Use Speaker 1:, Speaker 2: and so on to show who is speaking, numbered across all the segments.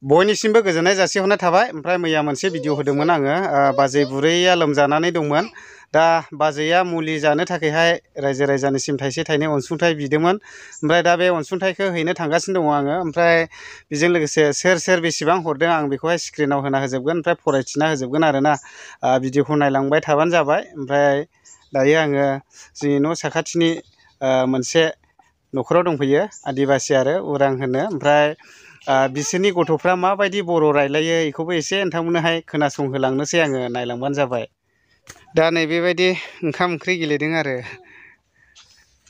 Speaker 1: बयनिसिमबो गोजोननाय जासिहरनाय थाबाय। ओमफ्राय मैया मोनसे भिडिअ होदोंमोन आङो बाजै बुरैया लोमजानानै दंमोन। दा बाजैया मुलि जानो थाखायहाय रायजो राजानिसिम थाइसे थाइनै अनसुंथाइ बिदोंमोन। ओमफ्राय दा बे अनसुंथाइखौ हैनो थांगासिनो दङ आङो। ओमफ्राय बेजों लोगोसे सोर बेसेबां हरदों आं बेखौहाय स्क्रिनाव होना होजोबगोन, ओमफ्राय फरायथिना होजोबगोन आरोना। भिडिअखौ नायलांबाय थाबानो जाबाय। ओमफ्राय दायो आङो जोंनि न' साखाथिनि मोनसे न'खराव दंफैयो, आदिबासि आरो उरां होनो। ओमफ्राय बिसोरनि गथ'फ्रा माबायदि बर' रायलायो बेखौबो एसे नोंथांमोननोहाय खोनासंहोलांनोसै आङो, नायलांबानो जाबाय। दा नैबेबायदि ओंखाम ओंख्रि गेलेदों आरो।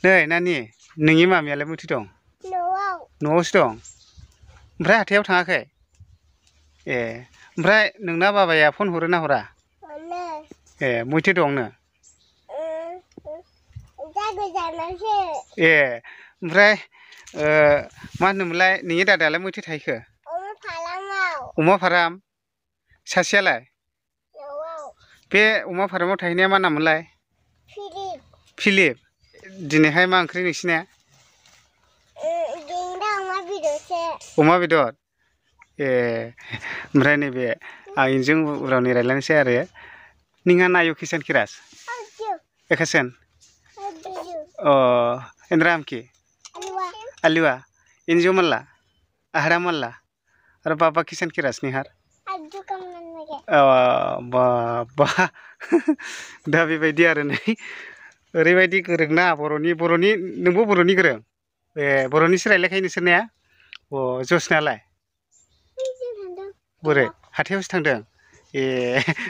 Speaker 1: नै नानि, नोंनि मामियालाय बबेथि दं? न'आवसो दं। ओमफ्राय हाथायाव थाङाखै? ए, ओमफ्राय नोंना बाबाया फन हरो ना हरा? ए, बबेथो दं नो? ए, ओमफ्राय मा होनोमोनलाय नोंनि दादायालाय बबेथो थाहैखो? अमा फाराम। सासेयालाय? बे अमा फारामाव थाहैनाया मा नाममोनलाय? फिलिप। दिनैहाय मा ओंख्रि नोंसिना? अमा बेदर। ए, ओमफ्राय नैबे आं इजों उरावनि रायज्लायनोसै आरो। नोंहा नायो किसान किरास? एकासन? एनराम की? अलुआ। इनजो मल्ला? आहरा मल्ला? और बाबा किसान किरास निहार? बाबा दा बेबायदि आरो नै, ओरैबायदि गोरोंना बर'नि नोंबो बर'नि गोरों? ए, बर'निसो रायलायखायो नोंसोरनिया? जसनालाय? बोरै हाथायावसो थांदों? ए,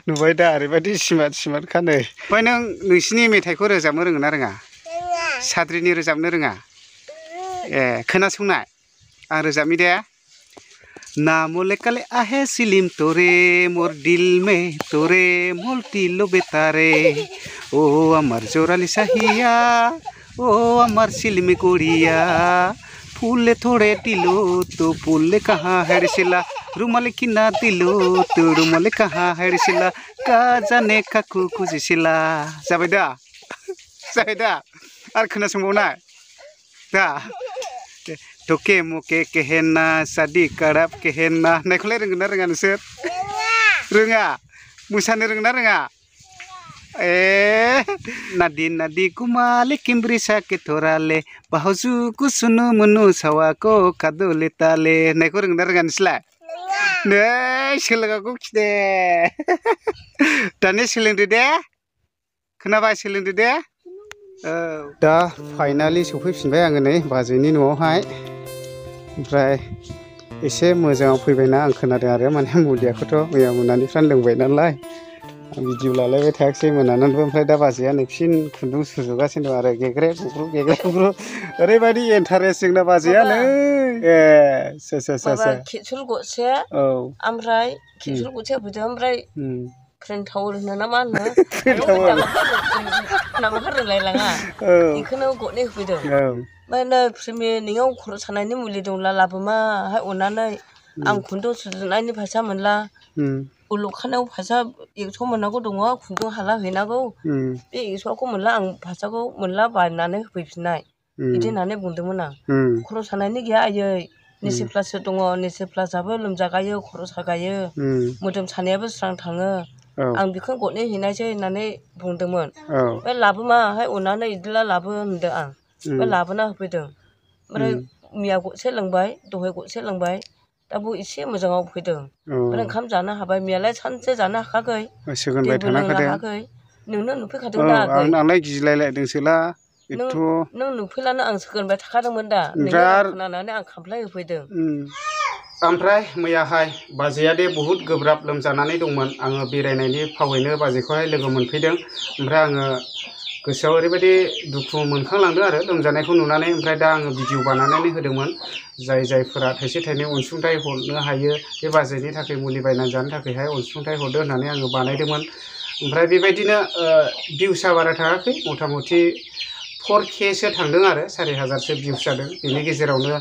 Speaker 1: नुबाय दा ओरैबायदि स्मार्ट खानो। ओमफ्राय नों नोंसिनि मेथाइखौ रोजाबनो रोङो ना रोङा? साद्रिनि रोजाबनो रोङा? ए, खोनासंनाय आं रोजाबनि दे। नामले काले आहे सिलिम तोरे मोर दिल में तोरे मोलती लो बेतारे ओ अमर जोराली साहिया ओ अमर सिलमी कुड़िया फूले थोड़े दिलो तो फूले कहाँ हेड़सिला रुमाले किना दिलो तो रुमाले कहाँ हेड़सिला का जाने काकू खुजिसिला। जाबाय दा? जाबाय दा? आरो खोनासंबावनाय दा? टके मुके केहेना सादी काराब केहेना होननायखौलाय रोंगोन ना रोङा नोंसोर? रोङा? मोसानो रोङो ना रोङा? ए, नादी नादी कुमाले किमब्रिसा के थोराले बाहुजु कुसुनु मुनु सावाको कादुले ताले होननायखौ रोङो ना रोङा नोंसोरलाय? नै सोलोङाखौ खिदे। दानिया सोलोंदो दे, खोनाबाय? सोलोंदो दे। दा फाइनालि सफैफिनबाय आङो नै बाजैनि न'आवहाय। ओमफ्राय एसे मोजाङाव फैबायना आं खोनादों आरो, माने मुलियाखौथ' मैया मोनानिफ्रायनो लोंबाय नालाय। आं भिडिअ लालायबाय थायाखिसै मोनानानैबो। ओमफ्राय दा बाजैया नै फिन खुन्दुं सुजुगासिनो दं आरो, गेग्रे गुग्रु ओरैबायदि इन्टारेस्ट जोंना बाजैया नै। ए,
Speaker 2: केपसुल गसे, ओमफ्राय केपसुल गसे होफैदों, ओमफ्राय फ्रेन टावल होनो ना मा होनो? नामखौ रोंलायलाङा, बेखौनो गरनै होफैदों। ओमफ्राय नै प्रेमि नोंनाव खर' सानायनि मुलि दंब्ला लाबोमाहाय अननानै, आं खुन्दुं सुजुनायनि फैसा मोनला, उलुखानायाव फैसा 100 मोननांगौ दङ, खुन्दुं हाला हैनांगौ, बे 100खौ मोनला, आं फैसाखौ मोनला बायनानै होफैफिननाय बिदि होननानै बुंदोंमोन आं। खर' सानायनि गैया आयै, निसि प्लाससो दङ, निसि प्लासआबो लोमजागायो, खर' सागायो, मोदोम सानायाबो स्रां थाङो, आं बेखौनो गरनै हैनायसै होननानै बुंदोंमोन। ओमफ्राय लाबोमाहाय अननानै बिदिब्ला लाबो होनदों आं। ओमफ्राय लाबोना होफैदों। ओमफ्राय मैया गरसे लोंबाय, दहाय गरसे लोंबाय, दा बेव एसे मोजाङाव फैदों। ओमफ्राय ओंखाम जानो हाबाय। मैयालाय सानसे जानो हाखाखै, दैबो लोंनो हायाखै। नोंनो नुफैखादों दा आगै?
Speaker 1: आंनालाय गिलायलायदोंसोला।
Speaker 2: नों नुफैलानो आं सोगोनबाय थाखादोंमोन दा, नोंनि राव खोनानानै आं खामफ्लाय होफैदों।
Speaker 1: ओमफ्राय मैयाहाय बाजैया दे बहुद गोब्राब लोमजानानै दंमोन। आङो बेरायनायनि फावैनो बाजैखौहाय लोगो मोनफैदों। ओमफ्राय आङो गोसोआव ओरैबायदि दुखु मोनखांलांदों आरो लोमजानायखौ नुनानै। ओमफ्राय दा आङो भिडिअ बानायनानै होदोंमोन। जायफोरा थाइसे थाइनै अनसुंथाइ हरनो हायो, बे बाजैनि थाखाय मुलि बायनानै जानो थाखायहाय अनसुंथाइ हरदो होननानै आङो बानायदोंमोन। ओमफ्राय बेबायदिनो भिउसआ बारा थाङाखै, मथा मथि 4Kसो थांदों आरो, 4,000सो भिउस जादों। बेनि गेजेरावनो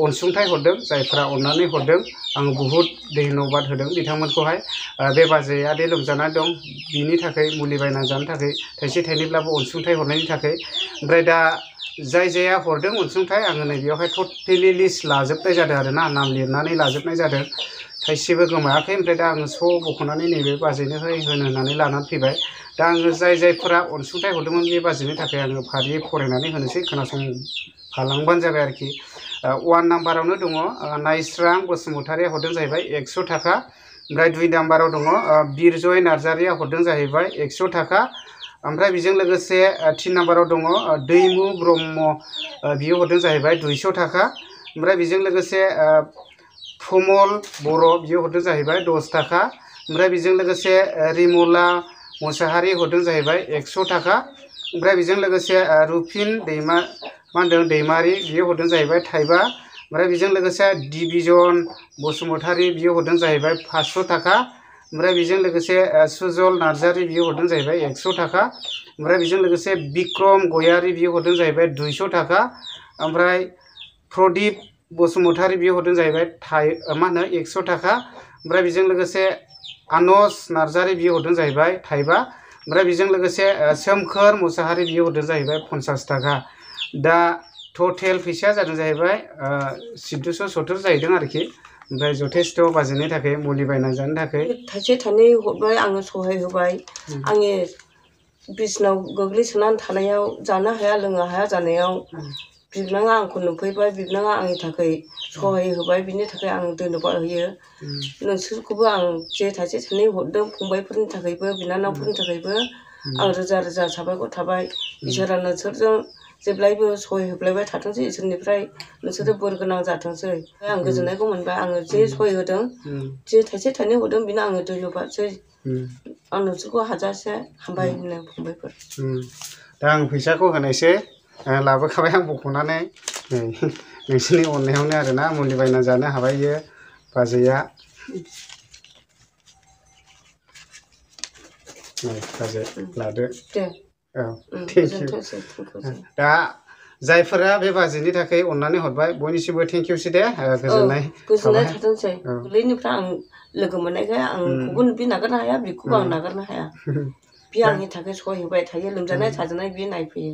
Speaker 1: अनसुंथाइ हरदों, जायफोरा अननानै हरदों, आङो बुहुद धन्यबाद होदों बिथांमोनखौहाय। बे बाजैया दे लोमजानानै दं, बिनि थाखाय मुलि बायना जानो थाखाय थाइसे थाइनैब्लाबो अनसुंथाइ हरनायनि थाखाय। ओमफ्राय दा जाय जाया हरदों अनसुंथाइ आङो नैबेयावहाय टटेलि लिस्ट लाजोबनाय जादों आरोना नाम लिरनानै लाजोबनाय जादों थाइसेबो गोमायाखै ओमफ्राय दा आङो स' बख'नानै नैबे बाजैनो होनो होननानै लानानै फैबाय दा आङो जायफोरा अनसुंथाइ हरदोंमोन बे बाजैनि थाखाय आङो फारियै फरायनानै होनोसै खोनासंफालांबानो जाबाय आरोखि 1 नाम्बारावनो दङ नायस्रां बसुमतारिया हरदों जाहैबाय 100 थाखा ओमफ्राय 2 नाम्बाराव दङ बिरजय नार्जारिया हरदों जाहैबाय 100 थाखा ओमफ्राय बेजों लोगोसे 3 नाम्बाराव दङ दैमु ब्रह्म बियो हरदों जाहैबाय 200 थाखा ओमफ्राय बेजों लोगोसे प्रमल बर' बियो हरदों जाहैबाय 10 थाखा ओमफ्राय बेजों लोगोसे रिमला मोसाहारि हरदों जाहैबाय 100 थाखा ओमफ्राय बेजों लोगोसे रुफिन दैमारि बियो हरदों जाहैबाय थाइबा ओमफ्राय बेजों लोगोसे डिभिजन बसुमतारि बियो हरदों जाहैबाय 500 थाखा ओमफ्राय बेजों लोगोसे सुजल नार्जारि बियो हरदों जाहैबाय 100 थाखा ओमफ्राय बेजों लोगोसे बिक्रम गयारि बियो हरदों जाहैबाय 200 थाखा ओमफ्राय प्रदीप बसुमतारि बियो हरदों जाहैबाय 100 थाखा ओमफ्राय बेजों लोगोसे आनस नार्जारि बियो हरदों जाहैबाय थाइबा ओमफ्राय बेजों लोगोसे सोमखोर मोसाहारि बियो हरदों जाहैबाय 50 थाखा दा टटेल फैसाया जादों जाहैबाय 1470 जाहैदों आरोखि ओमफ्राय जथेस्थ' बाजेटनि थाखाय मुलि बायना जानो थाखाय
Speaker 2: थाइसे थाइनै हरबाय आङो सहाय होबाय आंनि बिसनाव गोग्लैसोनानै थानायाव जानो हाया लोंनो हाया जानायाव बिबनाङा आंखौ नुफैबाय बिबनाङा आंनि थाखाय सहाय होबाय बिनि थाखाय आं धन्यबाद होयो नोंसोरखौबो आं जे थाइसे थाइनै हरदों फंबायफोरनि थाखायबो बिनानावफोरनि थाखायबो आं रोजा रोजा साबायखर थाबाय इसोरा नोंसोरजों जेब्लायबो सहाय होफ्लायबाय थाथोंसै इसोरनिफ्राय नोंसोरो बोर गोनां जाथोंसै आं गोजोननायखौ मोनबाय आङो जे सहाय होदों जे थाइसे थाइनै हरदों बेनो आङो धन्यबादसै आं नोंसोरखौ हाजासे हामबाय होनो फंबायफोर
Speaker 1: दा आं फैसाखौ होनायसै लाबोखाबाय आं बख'नानै नोंसोरनि अननायावनो आरोना मुलि बायना जानो हाबाय इयो बाजैया बाजै लादो
Speaker 2: दे
Speaker 1: औ थेंक इउ दा जायफोरा बे बाजैनि थाखाय अननानै हरबाय बयनिसिमबो थेंक इउसै दे गोजोननाय
Speaker 2: थाथोंसै गोरलैनिफ्राय आं लोगो मोननायखाय आंखौबो बे नागारनो हाया बेखौबो आं नागारनो हाया बे आंनि थाखाय सहाय होबाय थायो लोमजानाय साजानाय बे नायफैयो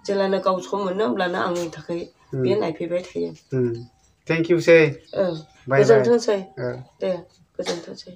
Speaker 2: जेब्लानो गाव सम मोनो होमब्लानो आंनि थाखाय बे नायफैबाय थायो
Speaker 1: थेंक इउसै
Speaker 2: गोजोनथोंसै दे गोजोनथोंसै